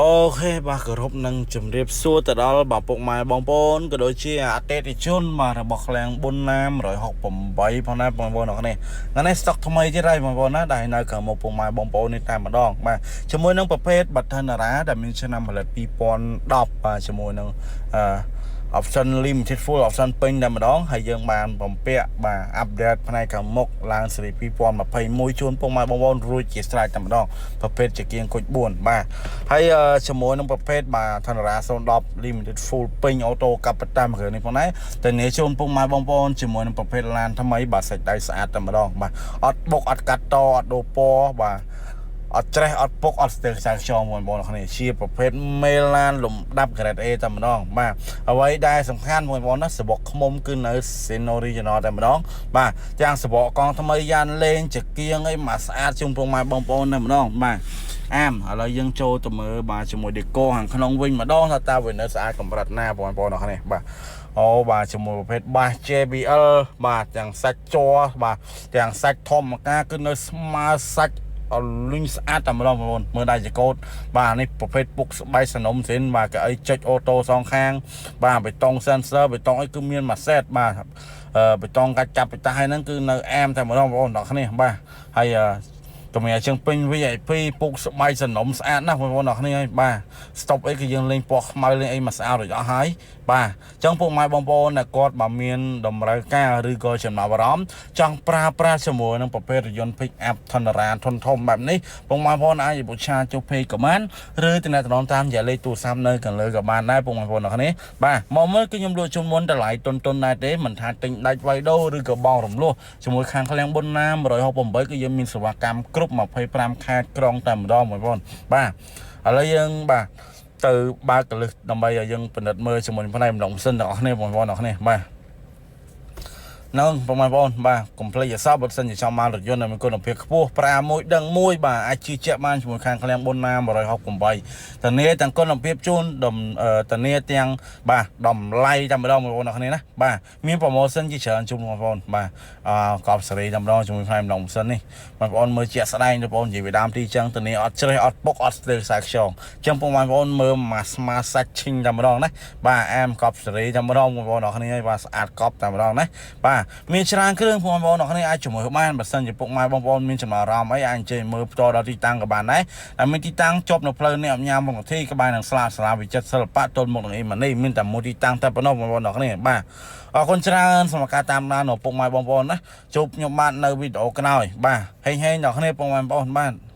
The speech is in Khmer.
OK បាទគោរពនឹងជម្រាបសួរទៅដល់បាទពុកម៉ែបងប្អូនក៏ដូចជាអតិថិជនបាទរបស់ឃ្លាំងប៊ុនណាម168ផងដែរបងប្អូនអរគ្នាថ្ងៃនេះស្តុកថ្មីទៀតហើយបងប្អូនណាដែលនៅខាងមុខពុកម៉ែបងប្អូននេះតែម្ដងបាទជាមួយនឹងប្រភេទបា Tundra ដែលមានឆ្នាំផលិត2010បាទជាមួយនឹងអឺ option limited full option ពេញតែម្ដងហើយយើងបានបំពាក់បាទ update ផ្នែកខាងមុខឡើងស៊េរី2021ជូនពុកម៉ែបងប្អូនរួចជាស្រេចតែម្ដងប្រភេទជាគៀងគុជ4បាទហើយជាមួយនឹងប្រភេទបាទ Tundra 010 limited full ពេញ auto កាប់តាមគ្រឿងនេះផងដែរតែនេះជូនពុកម៉ែបងប្អូនជាមួយនឹងប្រភេទឡានថ្មីបាទសាច់ដៃស្អាតតែម្ដងបាទអត់បុកអត់កាត់តអត់ដូរពណ៌បាទអត់ច្រេះអត់ពុកអត់ស្ទើខ្សែខ្យងបងប្អូនគ្នាជាប្រភេទមេឡានលំដាប់ grade A តែម្ដងបាទអ្វីដែលសំខាន់បងប្អូនណាសបកខ្មុំគឺនៅ Sin Original តែម្ដងបាទទាំងសបកកង់ថ្មីយ៉ានលេងចកៀងអីមកស្អាតជុំពុកម៉ែបងប្អូនតែម្ដងបាទអាមឥឡូវយើងចូលទៅមើលបាទជាមួយ decor ខាងក្នុងវិញម្ដងថាតើវានៅស្អាតកម្រិតណាបងប្អូនគ្នាបាទអូបាទជាមួយប្រភេទបាស JBL បាទទាំងសាច់ជ័របាទទាំងសាច់ធម្មការគឺនៅស្មើសាច់អលុញស្អាតតែម្ដងបងប្អូនមើលដៃចកោតបាទនេះប្រភេទពុកស្បែកសនំសិនបាទកៅអីចុច auto សងខាង បាទបេតុង sensor បេតុងអីគឺមានមួយសេតបាទអឺបេតុងកាច់ចាប់បេតាហើយហ្នឹងគឺនៅអែមតែម្ដងបងប្អូនដល់គ្នាបាទហើយតម្រាជើងពេញ VIP ពុកស្បែកសនំស្អាតណាស់បងប្អូនអរគ្នាហើយបាទ stop អីគឺយើងលេងពណ៌ខ្មៅលេងអីមកស្អាតរួចអស់ហើយបាទអញ្ចឹងពុកម៉ែបងប្អូនដែលគាត់បើមានតម្រូវការឬក៏ចំណាប់អារម្មណ៍ចង់ប្រើប្រាស់ជាមួយនឹងប្រភេទរថយន្ត pick up Tundra ធុនធំបែបនេះពុកម៉ែបងប្អូនអាចបុឆាចុះ page ក៏បានឬតំណតំតាមរយៈលេខទូរស័ព្ទនៅខាងលើក៏បានដែរពុកម៉ែបងប្អូនអរគ្នាបាទមកមើលគឺខ្ញុំលក់ជូនមុនតម្លៃតុនតុនដែរទេមិនថាទិញដាច់វៃដូឬក៏បងរំលោះជាមួយខាងឃ្លាំងប៊ុនណា168គឺយើងមានសេវាកម្មគ្រប់25ខេត្តក្រុងតែម្ដងបងប្អូនបាទឥឡូវយើងបាទទៅបើកកលឹះដើម្បីឲ្យយើងពិនិត្យមើលជាមួយផ្នែកម្ដងម៉ាស៊ីនទាំងអស់គ្នាបងប្អូនទាំងអស់គ្នាបាទហ្នឹងបងប្អូនបាទកុំភ្លេចឲ្យសោះបើសិនជាចង់បានរថយន្តដែលមានគុណភាពខ្ពស់ប្រាមួយដឹងមួយបាទអាចជឿជាក់បានជាមួយខាងឃ្លាំងប៊ុនណា168ធានាទាំងគុណភាពជូនធានាទាំងបាទតម្លៃតែម្ដងបងប្អូនអរគ្នាណាបាទមាន promotion ជាច្រើនជូនបងប្អូនបាទអកប់សេរីតែម្ដងជាមួយផ្នែកម្ដងម៉ាស៊ីននេះបងប្អូនមើលជាក់ស្ដែងបងប្អូននិយាយពីដើមទីចឹងធានាអត់ច្រេះអត់ពុកអត់ស្ទើរខ្សែខ្យងចឹងបងប្អូនមើលមកស្មាសាច់ឈិងតែម្ដងណាបាទអែមកប់សេរីតែម្ដងបងប្អូនអរគ្នាបាទស្អាតកប់តែម្ដងណាបាទមានច្រើនគ្រឿងបងប្អូនអរគ្នាអាចជំរឿបានបើសិនជាពុកម៉ែបងប្អូនមានចំណារអារម្មណ៍អីអាចអញ្ជើញមើលផ្ទាល់ដល់ទីតាំងក៏បានដែរតែមានទីតាំងជាប់នៅផ្លូវនេះអញ្ញាមុខធីក្បែរនឹងស្លាសាលាវិចិត្រសិល្បៈទល់មុខនឹងអ៊ីម៉ានីមានតែមួយទីតាំងតែប៉ុណ្ណោះបងប្អូនអរគ្នាបាទអរគុណច្រើនសម្រាប់ការតាមដានរបស់ពុកម៉ែបងប្អូនណាជួបខ្ញុំបាទនៅវីដេអូក្រោយបាទហេងហេងដល់គ្នាពុកម៉ែបងប្អូនបាទ។